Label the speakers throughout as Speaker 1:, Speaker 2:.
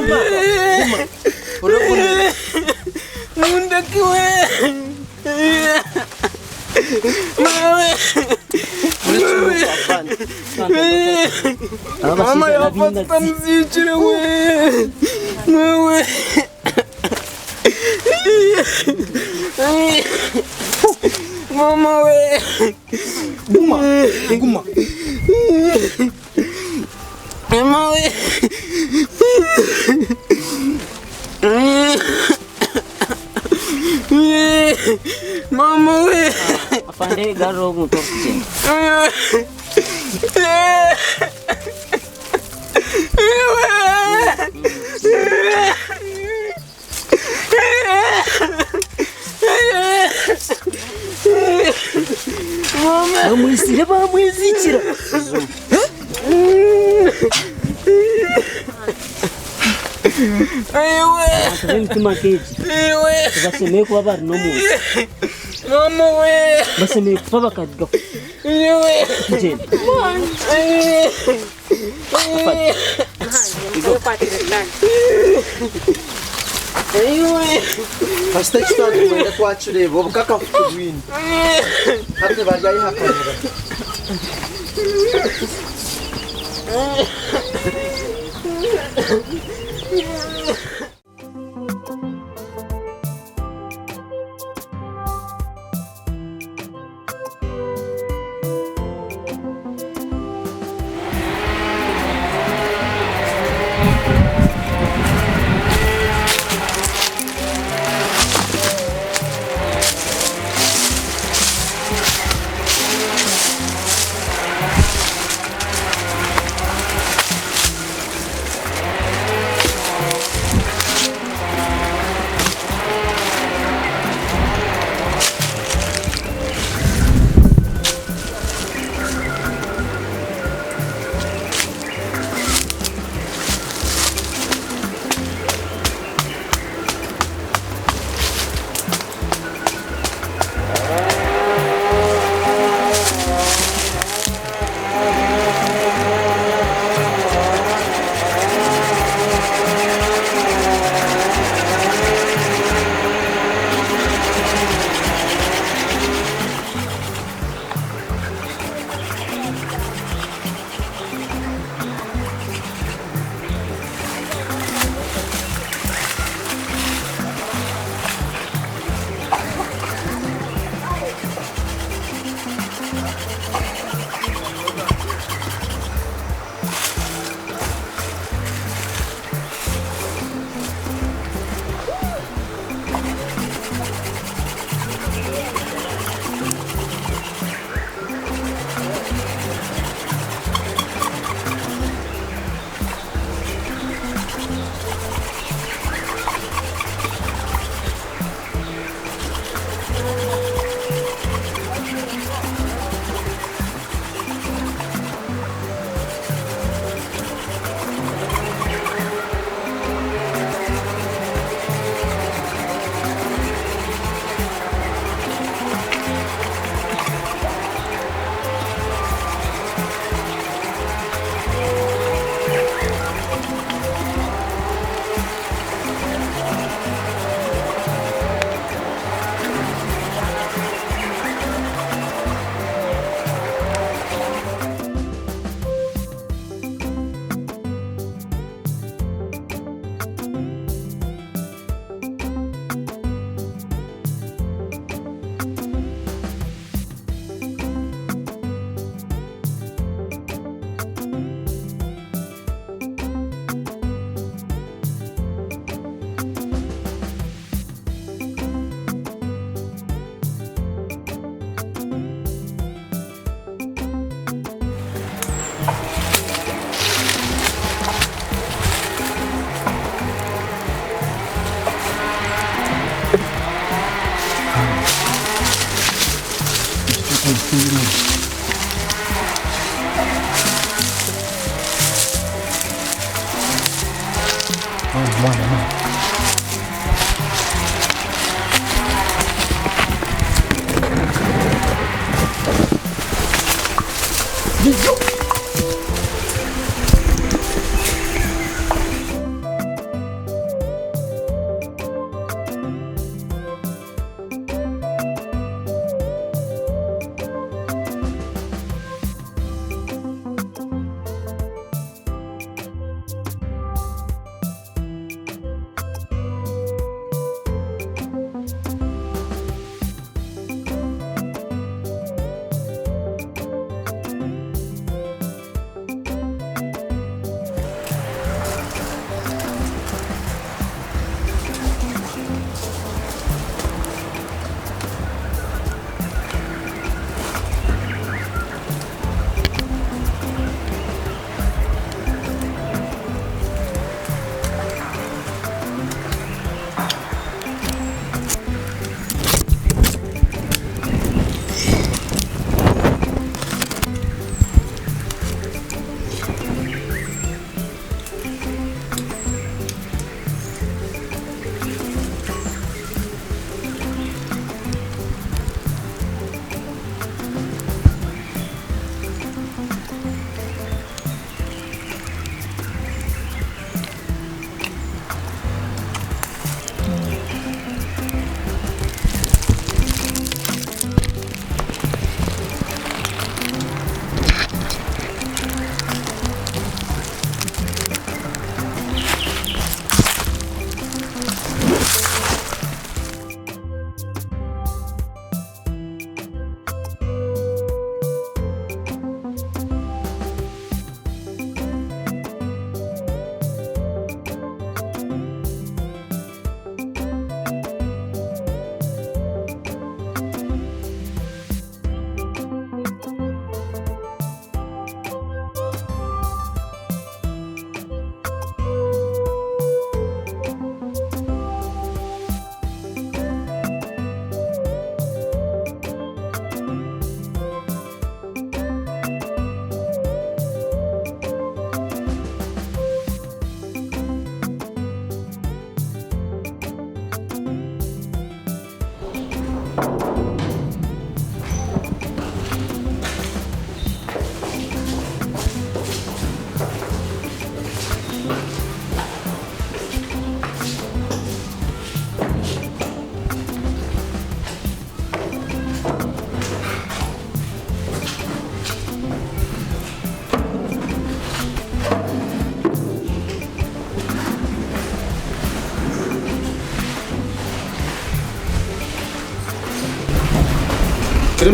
Speaker 1: Guma, guma. Oragumire.
Speaker 2: Mundeke we. Mawe. Mama yafa tutamuziikire we. Mawe. Mama we.
Speaker 1: Guma, guma.
Speaker 2: Mama we. Mama we.
Speaker 3: Afande garura omuntu orikugyenda. Bamwitsire bamwezikira. Abantu b'emitima nk'egi tibashemereire kuba bari n'omunsi. Bashemereire kufa bakaruga kugyenda.
Speaker 1: Kasita eki twarikumwenda twakireeba obukakafu tubwine. Hati baryayehakanira.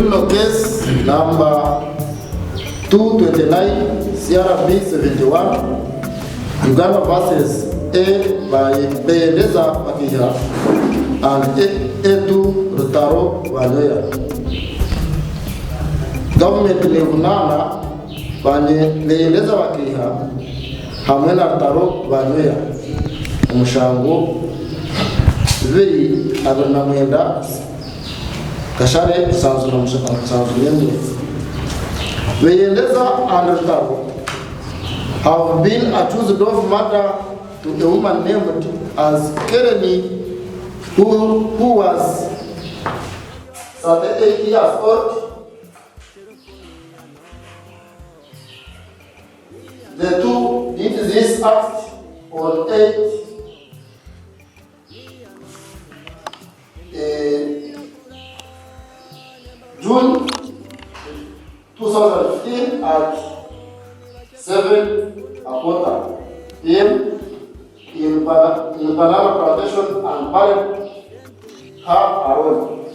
Speaker 4: Criminal case number 229 CRB 71 Uganda versus A by Beyendeza Bakiha and A2 Rutaro Banyoya. Gavumenti nevunaana Beyendeza Bakiha hamwe na Rutaro Banyoya omushango 229 Kashare 71. Beyendeza and Rutaro have been accused of murder to a woman named as Kereni who, who was 38 years old. The two did this act on 8 eh, June 2015 at 7 a quarter p.m. in, in Banana Plantation and buried her alone.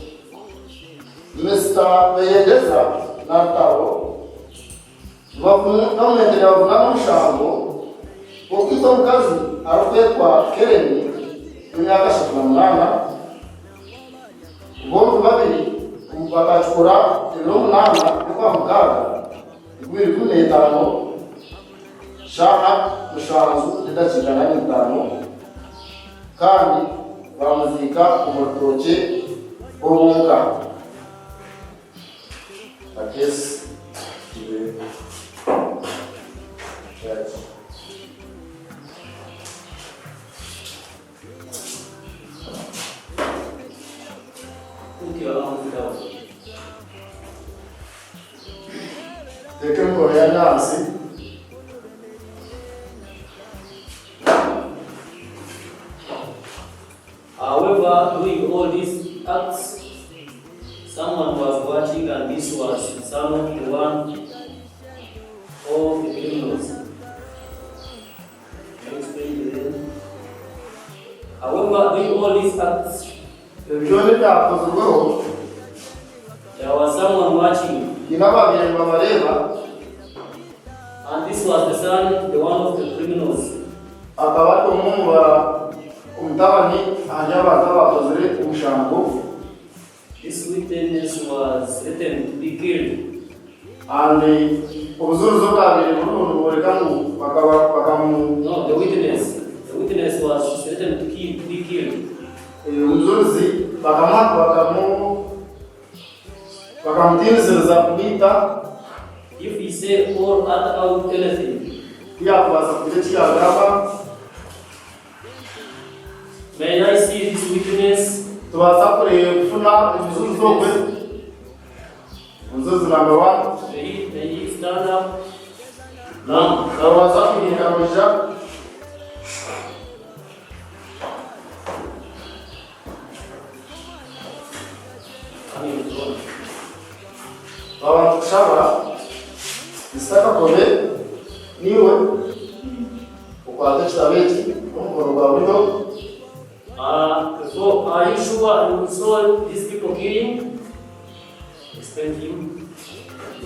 Speaker 4: Mr. Beyendeza Nartaro gavumenti nebavunaana omushango gw'okwita omukazi arikwetwa Keren w'emyaka 38. Bombi babiri bakakikora ebiro 8 by'Okwamukaaga 2015 shaaha 7:45 kandi bamuziika omu rutookye bo bonka. The case to the judge.
Speaker 3: Put your arms down.
Speaker 4: Teeka emikono yanyu ahansi.
Speaker 3: However, doing all these acts, someone was watching, and this was son of the one of the criminals. Can you explain to them? However, doing all these acts,
Speaker 4: Ebyo byona ebyakozirweho
Speaker 3: there was someone watching,
Speaker 4: haine ababaire nibabareeba
Speaker 3: and this was the son, the one of the criminals.
Speaker 4: Akaba ari omwe omu ba omutabani ahari abantu abaakozire omushango.
Speaker 3: This witness was threatened to be killed.
Speaker 4: And obujurizi obwabaire buriho nibworeka ngu bakaba bakamu.
Speaker 3: No, the witness. The witness was threatened to kill, to be killed.
Speaker 4: Omujurizi bakamuha bakamu bakamutiinisiriza kumwita.
Speaker 3: If he say or utter out anything.
Speaker 4: Ku yaakubaasa kugira eki yaagamba.
Speaker 3: May I see this witness?
Speaker 4: Tubaasa kufuna omujurizi ogwe, omujurizi namba wani.
Speaker 3: May he, may he stand up? Now,
Speaker 4: Noobaasa kuhinda noija.
Speaker 3: Come in front.
Speaker 4: Twaba nitukushaba, Mister Kakobe, niiwe okwate ekitabo eki n'omukono gwa buryo.
Speaker 3: So, are you sure you saw these people killing? Explain to him.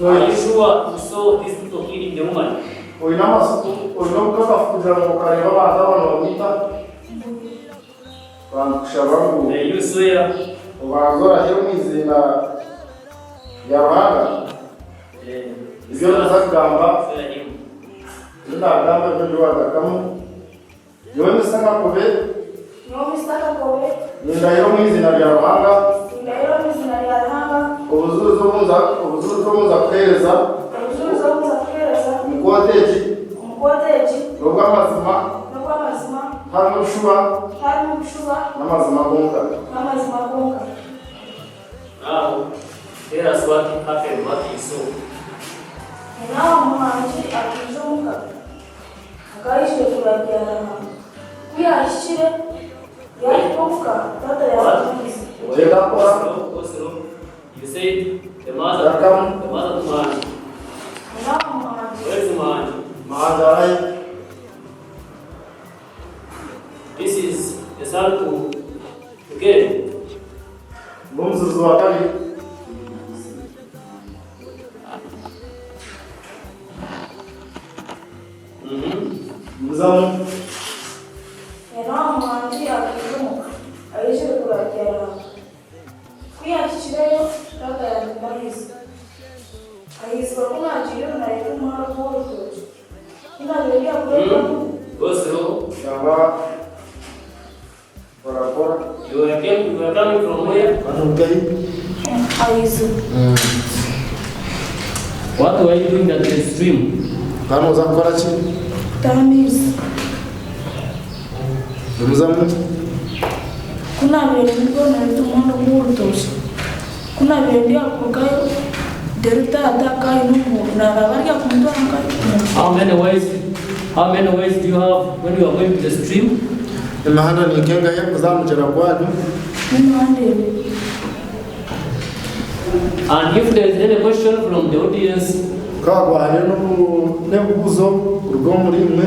Speaker 3: Are you sure you saw these people killing the woman?
Speaker 4: Oine amatsiko, oine obukakafu kugira ngu okareeba abantu aba nibamwita? Twaba nitukushaba ngu
Speaker 3: May you swear?
Speaker 4: obanze orahire omu iziina rya Ruhanga ebi orikuza kugamba,
Speaker 3: Swear him.
Speaker 4: ebi naagamba ebyo nibyo waagarukamu. Nyowe Mister Kakobe.
Speaker 5: Nyowe Mister Kakobe.
Speaker 4: Nindahira omu iziina rya Ruhanga.
Speaker 5: Nindahira omu iziina rya Ruhanga.
Speaker 4: Obujurizi obu nza obujurizi obu nza kuheereza.
Speaker 5: Obujurizi obu nza kuheereza.
Speaker 4: Omu kooti egi.
Speaker 5: Omu kooti egi.
Speaker 4: N'obw'amazima.
Speaker 5: N'obw'amazima.
Speaker 4: Tiharimu bishuba.
Speaker 5: Tiharimu bishuba.
Speaker 4: N'amazima gonka.
Speaker 5: N'amazima gonka.
Speaker 3: Now, tell us what happened, what you saw.
Speaker 5: Nawe Muhangi akaija omuka. Akaba aijire kuragira Ruhanga. Ku yaahikire, yaahika omuka, taata yaamubuuza.
Speaker 4: Gyenda mpora. Garukamu.
Speaker 5: Nawe Muhangi.
Speaker 4: Muhangi arahi? N'omuzizi wa kabiri. Gumizamu.
Speaker 5: Reero omuhangi akaija omuka aizire kuragira Ruhanga. Ku yaahikireyo, taata yaagamba ahaizi. Ahaiziba ku naagiireyo naareeba omuhara gw'orutookye. Ku naabaire ndi aha kureebamu.
Speaker 3: Go slow.
Speaker 4: Shaba mpora mpora.
Speaker 3: You are came, you are coming from where?
Speaker 4: Kandi orugahi?
Speaker 5: Ahaiziba.
Speaker 3: What were you doing at the stream?
Speaker 4: Kandi nooza kukora ki?
Speaker 5: Kutaha amaizi.
Speaker 4: Gumizamu.
Speaker 5: Ku naabaire nibwo naahika omuhanda gw'orutookye. Ku naabaire ndi aha kurugayo, reero taata akaba aine omuntu naaraba ari aha kumutwara nka
Speaker 3: How many ways, how many ways do you have when you are going to the stream?
Speaker 4: Emihanda ni nk'engahi erikuza aha mugyera gwanyu?
Speaker 5: N'emihanda ebiri.
Speaker 3: And if there is any question from the audience
Speaker 4: Ku haakuba hariyo n'ebibuuzo kuruga omuri imwe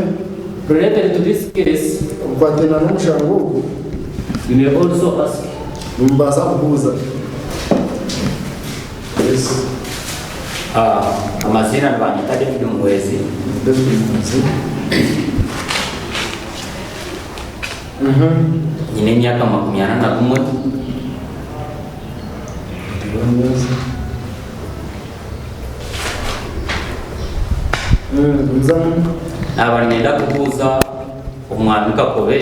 Speaker 3: related to this case,
Speaker 4: obukwataine n'omushango ogu,
Speaker 3: you may also ask.
Speaker 4: nimubaasa kubuuza. Yes.
Speaker 6: Amaziina nibanyeta David Muhwezi.
Speaker 4: David Muhwezi.
Speaker 6: Nyine emyaka 41. Naaba niinyenda kubuuza Omwami Kakobe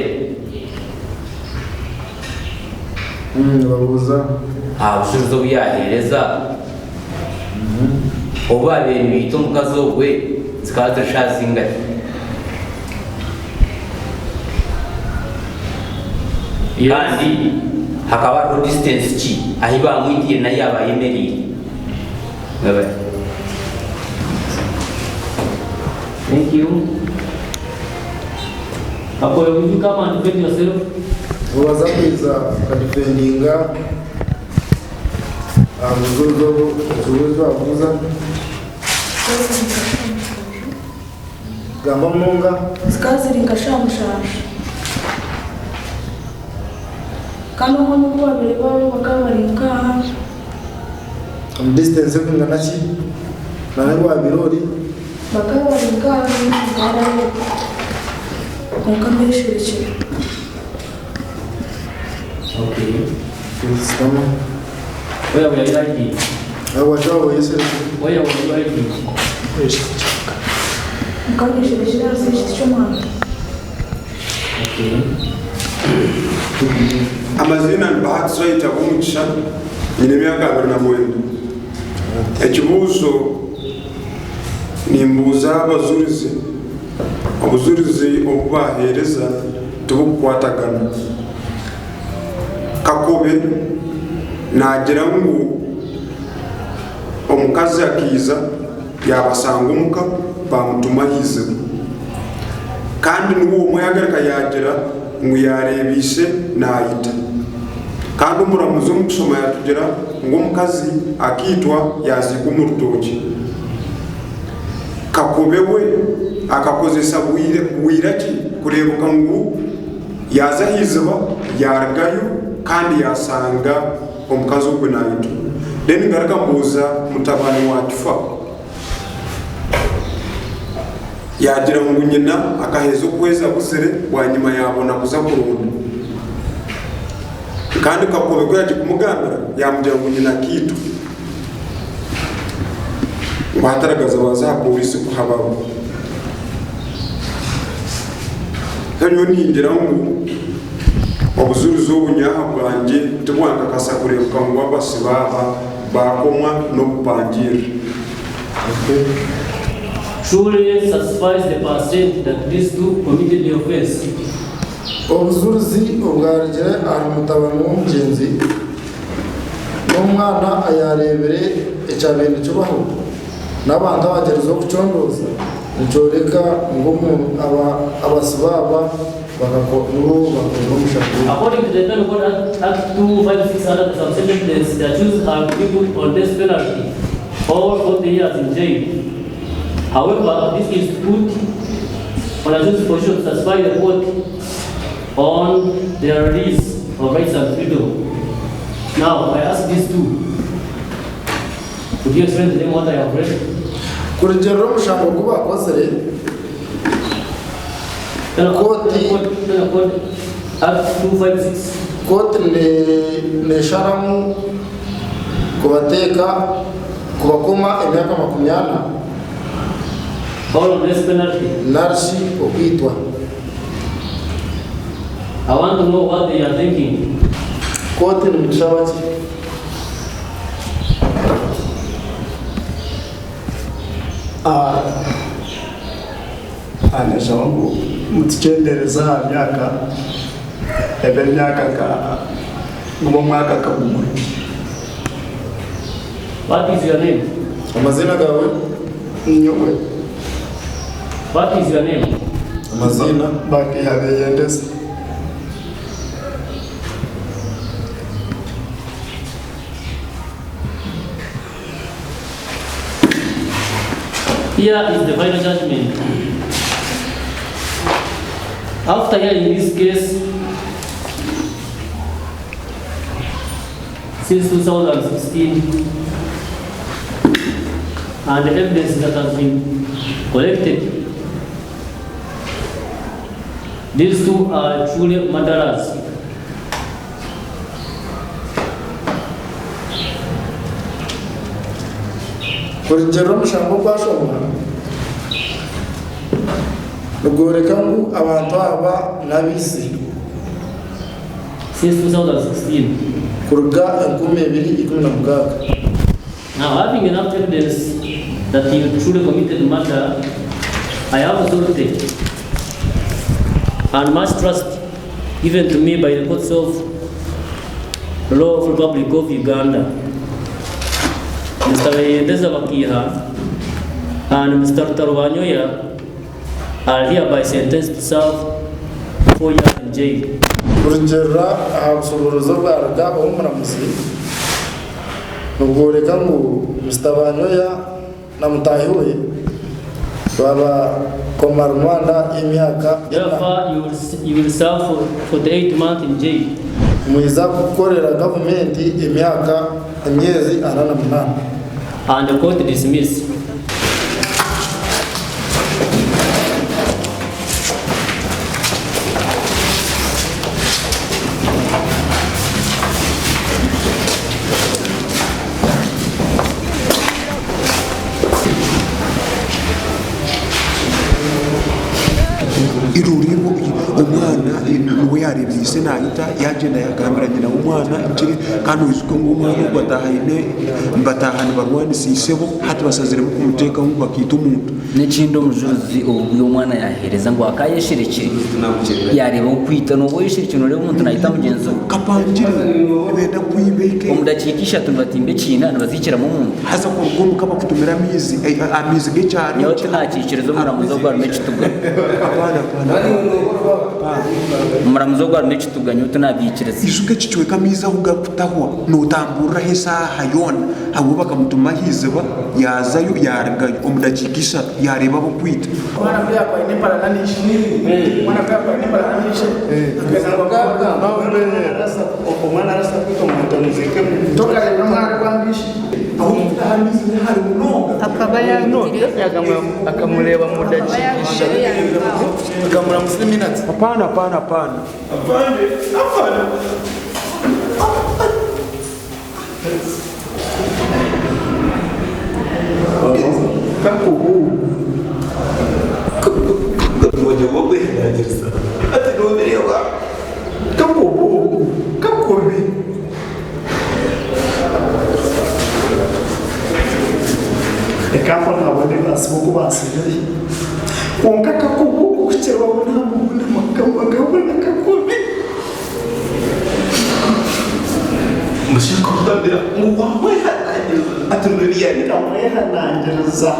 Speaker 6: aha bujurizi obu yaaheereza obu baabaire nibaita omukazi ogwe zikaba ziri shaaha zingahi? Kandi hakaba hariho distance ki ahi baamwitiire n'ahi yaaba ayemereire? Mwebare.
Speaker 3: Thank you. Kakobe, will you come and defend yourself?
Speaker 4: Obaza kwiza okadifendinga aha bujulizi obu obujulizi babuuza. Gamba munonga.
Speaker 5: Zikaba ziri nka shaaha mushanju. Kandi omwanya ogu baabaire bari bakaba bari nk'aha.
Speaker 4: Omu distance erikwingana ki? Nari ahu waabaire ori?
Speaker 5: Bakaba bari nk'aha nkaba hariho. Kwonka mbesherekire.
Speaker 3: Okay.
Speaker 4: Shutama.
Speaker 3: Where were you hiding?
Speaker 4: Aho waaba oyesherekire.
Speaker 3: Where were you hiding?
Speaker 5: Nkaba nyesherekire ahansi y'ekiti ky'omwami.
Speaker 3: Okay.
Speaker 7: Amaziina ni Bahati Swaita Bwomugisha, nyine emyaka 29. Ekibuuzo nimbuuza abajurizi, obujurizi obu baaheereza tibukukwatagana. Kakobe naagira ngu omukazi akaija yaabashanga omuka baamutuma aha iziba. Kandi niwe omwe yaagaruka yaagira ngu yaareeba ishe naayita. Kandi omuramuzi omu kushoma yaatugira ngu omukazi akaitwa yaaziikwa omu rutookye. Kakobe we akakozesa bwira ki kureebeka ngu yaaza aha iziba yaarugayo kandi yaashanga omukazi ogwo naitwa. Then ngaruka mbuuza mutabani wa Kifa yaagira ngu nyina akaheza okwezi abuzire bwanyima yaabona kuza kuronda. Kandi Kakobe ku yaagiire kumugambira yaamugira ngu nyina akaitwa. Ngu hataragaza baaza aha pooriisi kuhabaho. Nyowe ningira ngu obujurizi obu nyowe aha bwangye tibwankakasa kureebeka ngu abasibe aba baakomwa n'okupangirira.
Speaker 3: Truly satisfies the percent that these two committed the offence.
Speaker 4: Obujurizi obwarugire ahari mutabani w'omugyenzi n'omwana ayaareebire ekyabaire nikibaho n'abantu abagyerizeho kucondooza nikyoreka ngu abasibe aba nibo bakozire omushango ogu.
Speaker 3: According to the Penal Code Act, Act 256 under the subsection the accused are to be put on death penalty or 40 years in jail. However, this is put on a position to satisfy the court on their release of rights and freedom. Now, I ask these two, could you explain to them what I have read?
Speaker 4: Kurugiirira omushango ogu bakozire, Kooti Kooti nesharamu kubateeka kubakoma emyaka 40 narishi okwitwa. Kooti nimugishaba ki?
Speaker 8: Nashaba ngu mutukyendereze aha myaka, ebe emyaka nka gube omwaka nka gumwe.
Speaker 3: What is your name?
Speaker 4: Amaziina gaawe?
Speaker 8: Nyowe.
Speaker 3: What is your name?
Speaker 4: Amaziina?
Speaker 8: Bakiiha Beyendeza.
Speaker 3: Here is the final judgment. After hearing this case since 2016 and the evidence that has been collected, these two are truly murderers.
Speaker 4: Kurugiirira omushango ogwashomwa nigworeka ngu abantu aba n'abaitsi.
Speaker 3: Since 2016.
Speaker 4: Kuruga 2016.
Speaker 3: Now, having enough evidence that you truly committed murder, I have authority and much trust given to me by the courts of law of Republic of Uganda. Mr. Beyendeza Bakiha and Mr. Rutaro Banyoya are hereby sentenced to serve 4 years in jail.
Speaker 4: Kurugiirira aha bushoboorozi obwaruga ow'omuramuzi nibworeka ngu Mister Banyoya na mutaahi we baabakoma remand y'emyaka ena.
Speaker 3: Therefore, you will serve for 48 months in jail.
Speaker 4: Mwija kukorera gavumenti emyaka emyezi 48.
Speaker 3: And the court dismiss.
Speaker 7: Irurimu omwana niwe yareebire ise naayita yaagyenda yaagambira nyina w'omwana ekiri kandi oijuke ngu omwana ogu bataahaine nibataaha nibarwanisa ishebo hati bashaziremu kumuteekaho ngu bakaita omuntu.
Speaker 6: N'ekindi omujurizi obu omwana yaaheereza ngu akaayesherekire yaareeba okwita nooba oyesherekire nooreeba omuntu naita mugyenzi we.
Speaker 7: Kapangire nibenda kwiba eka.
Speaker 6: Omu dakiika ishatu nibatimba ekiina nibaziikiramu omuntu.
Speaker 7: Haza kuruga omuka bakutumira amaizi, amaizi g'ekyaro
Speaker 6: Nyowe tinakiikiriza omuramuzi ogu arimu ekituga.
Speaker 7: Apaana, apaana, apaana.
Speaker 6: Omuramuzi ogu arimu ekituga nyowe tinabiikiriza.
Speaker 7: Ijuka ekicweka amaizi ahu garikutahwa nootamburiraho esaaha yoona. Habwo bakamutuma aha iziba yaazayo yaarugayo omu dakiika ishatu yaareeba ab'okwita.
Speaker 9: Akaba yangire.
Speaker 2: Akamureba mu dakiika ishatu.
Speaker 7: Hapana, hapana, hapana.
Speaker 8: Reka mbonabone baasi b'oku baasigayo. Kwonka akakubu okuhikira aho naamubona nkabona kakubi. Nkamwehanangiriza.